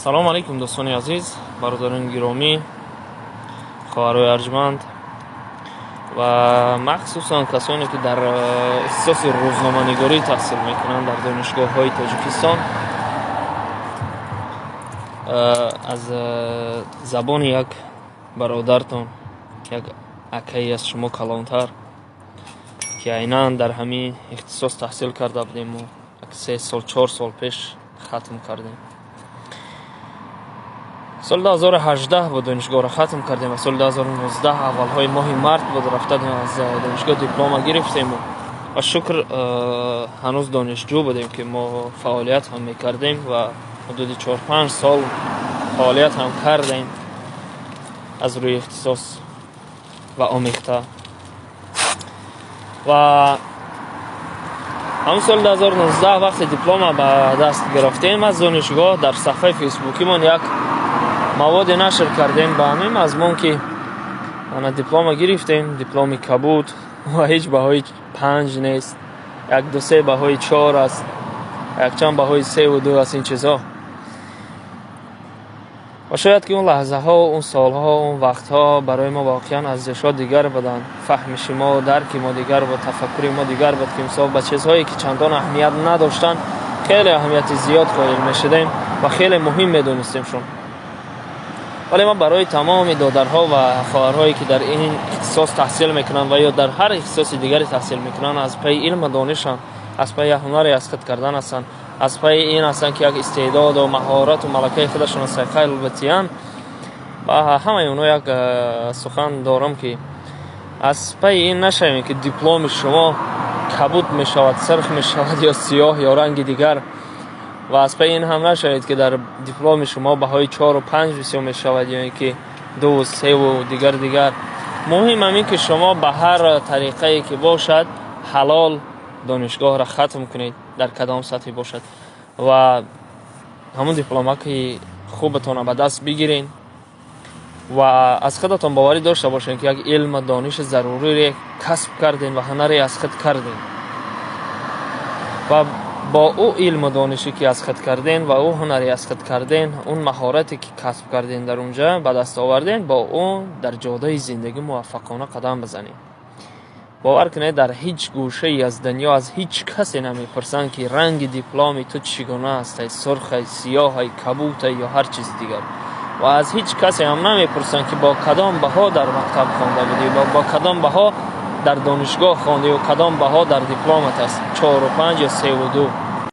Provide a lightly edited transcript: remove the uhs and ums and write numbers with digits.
Салому алайкум, дӯстони азиз, бародарони гиромӣ, хоҳарои арҷманд ва махсусан касоне, ки дар ихтисоси рӯзноманигорӣ таҳсил мекунанд дар донишгоҳҳои Тоҷикистон. Аз забони як бародартон, як акаи аз шумо калонтар, ки айнан дар ҳамин ихтисос таҳсил карда будем, мо як 3 сол, 4 сол пеш хатм кардем. Соли 2018 буд донишгоҳро хатм кардем ва соли 2019 аввалҳои моҳи март буд, рафта аз донишгоҳ диплома гирифтем. Ва шукр, ҳанӯз донишҷӯ будем, ки мо фаъолият ҳам мекардем ва ҳудуди 4-5 сол фаъолият ҳам кардем аз рӯи ихтисос ва омехта. Ва ҳамун соли 2019, вақте диплома ба даст гирифтем аз донишгоҳ, дар саҳфаи фейсбукимон як маводе нашр кардем ба ҳамин мазмун, ки ана диплома гирифтем, дипломи кабуд ва ҳеҷ баҳои 5 нест, як, ду, се баҳои 4 аст, якчанд баҳои 3-у 2 аст, ин чизҳо. Ва шояд ки он лаҳзаҳо, он солҳо, он вақтҳо барои мо воқеан арзишҳо дигар буданд, фаҳмиши мо, дарки мо дигар буд, тафаккури мо дигар буд, ки мисол ба чизҳое, ки чандон аҳамият надоштанд, хеле аҳамияти зиёд қоил мешудем ва хеле муҳим медонистемшон. Вале ман барои тамоми додарҳо ва хоҳарҳое, ки дар ин ихтисос таҳсил мекунанд ва ё дар ҳар ихтисоси дигаре таҳсил мекунанд, аз пайи илму донишанд, аз пайи як ҳунаре аз худ кардан ҳастанд, аз пайи ин ҳастанд, ки як истеъдоду маҳорату малакаи худашонро сайқал батиҳанд, ба ҳамаи онҳо як сухан дорам, ки аз пайи ин нашавем, ки дипломи шумо кабуд мешавад, сирх мешавад ё сиёҳ ё ранги дигар, ва аз пайи ин ҳам нашавед, ки дар дипломи шумо баҳои 4-у 5 бисёр мешавад ё ин ки 2-у 3-ву дигар дигар. Муҳим ҳамин, ки шумо ба ҳар тариқае ки бошад, ҳалол донишгоҳро хатм кунед, дар кадом сатҳе бошад, ва ҳамун дипломаки хубатонро ба даст бигиред ва аз худатон боварӣ дошта бошед, ки як илму дониши зарурире касб кардем ва ҳунаре аз худ кардем. Ва бо ӯ илму донише, ки аз худ кардем, ва ӯ ҳунаре аз худ кардем, он маҳорате, ки касб кардем, дар унҷа ба даст овардем, бо ӯ дар ҷодаи зиндагӣ муваффақона қадам бизанем. Бовар кунед, дар ҳеҷ гӯшае аз дунё аз ҳеҷ касе намепурсанд, ки ранги дипломи ту чӣ гуна аст, сурхай, сиёҳай, кабутай ё ҳар чизи дигар. Ва аз ҳеҷ касе ҳам намепурсанд, ки бо кадом баҳо дар мактаб хонда будӣ, бо кадом баҳо дар донишгоҳ хондӣ ё кадом баҳо дар дипломат аст, 4-у 5 ё 3-у 2.